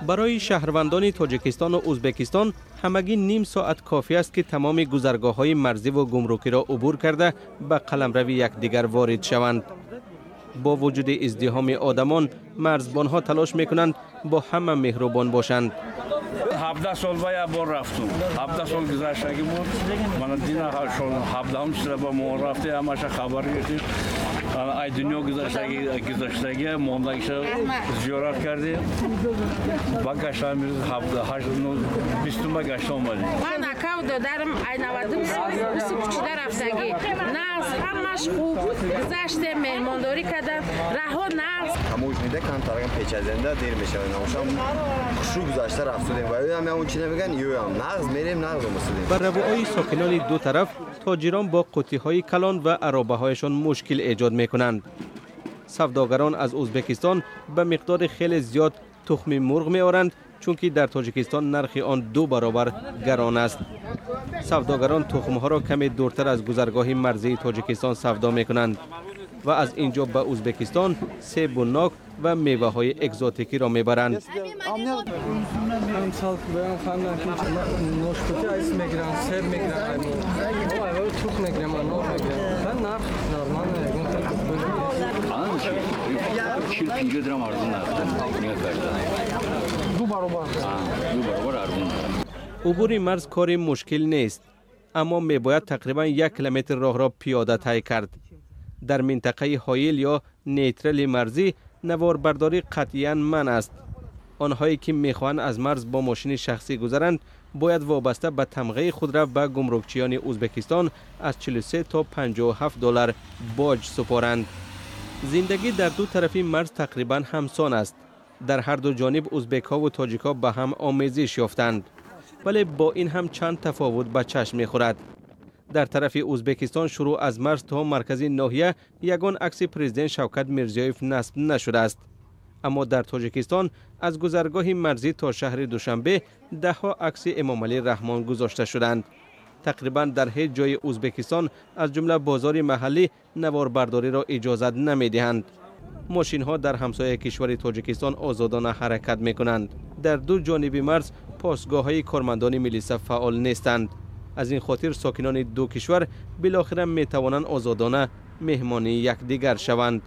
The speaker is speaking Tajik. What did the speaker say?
Барои шаҳрвандони Тоҷикистону Ӯзбекистон ҳамагӣ ним соат кофӣ аст, ки тамоми гузаргоҳҳои марзиву гумрукиро убур карда, ба қаламрави якдигар ворид шаванд. Бо вуҷуди издиҳоми одамон, марзбонҳо талош мекунанд, бо ҳама меҳрубон бошанд. 17 сол ба як бор рафтум. 17 сол гузаштагӣ буд. Мана дина 17-ум чиза ба мо рафте, ҳамаша хабар гирифтем. Ай дунё гузаштагӣ мондагиша зиёрат кардем. Ба гаштан 20-ума гашта омадем. Ман акав додарам ай 90 сол уси кучида рафтагӣ. Нағз, ҳамаш хуб гузаштем, меҳмондорӣ кардам, раҳо нағз. Таможнида камтарагам печазенда дер мешавад. Намошам хушу гузашта рафтудем ва ёам ягон чи намеган, ёам нағз мерем, нағз омасудем. Ба равоаи сокинони ду тараф тоҷирон бо қуттиҳои калон ва аробаҳояшон мушкил эҷод мекунанд. Савдогарон аз Ӯзбекистон ба миқдори хеле зиёд тухми мурғ меоранд, чунки дар Тоҷикистон нархи он ду баробар гарон аст. Савдогарон тухмҳоро каме дуртар аз гузаргоҳи марзии Тоҷикистон савдо мекунанд ва аз ин ҷо ба Ӯзбекистон себу нок ва меваҳои экзотикиро мебаранд. Амсал фаҳмидам, ки ношпути айс мегиранд, себ мегиранд, тухм мегирам, нок мегирам. Нарх нормально. 40-50 дирам арзон нарх. Ду баробар. Ду баробар арзон. Убури марз кори мушкил нест, аммо мебояд тақрибан 1 километр роҳро пиёда тай кард. Дар минтақаи ҳоил ё нейтрали марзӣ наворбардорӣ қатъиян манъ аст. Онҳое ки мехоҳанд аз марз бо мошини шахсӣ гузаранд, бояд вобаста ба тамғаи худра ба гумрукчиёни Ӯзбекистон аз 43 то 57 доллар боҷ супоранд. Зиндагӣ дар ду тарафи марз тақрибан ҳамсон аст. Дар ҳар ду ҷониб ӯзбекҳову тоҷикҳо ба ҳам омезиш ёфтанд, вале бо ин ҳам чанд тафовут ба чашм мехӯрад. Дар тарафи Ӯзбекистон шурӯъ аз марз то маркази ноҳия ягон акси президент Шавкат Мирзиёев насб нашудааст, аммо дар Тоҷикистон аз гузаргоҳи марзӣ то шаҳри Душанбе даҳҳо акси Эмомалӣ Раҳмон гузошта шуданд. Тақрибан дар ҳеҷ ҷои Ӯзбекистон, аз ҷумла бозори маҳаллӣ, наворбардориро иҷозат намедиҳанд. Мошинҳо дар ҳамсояи кишвари Тоҷикистон озодона ҳаракат мекунанд. Дар ду ҷониби марз постгоҳҳои кормандони милиса фаъол нестанд. Аз ин хотир сокинони ду кишвар билохира метавонанд озодона меҳмонии якдигар шаванд.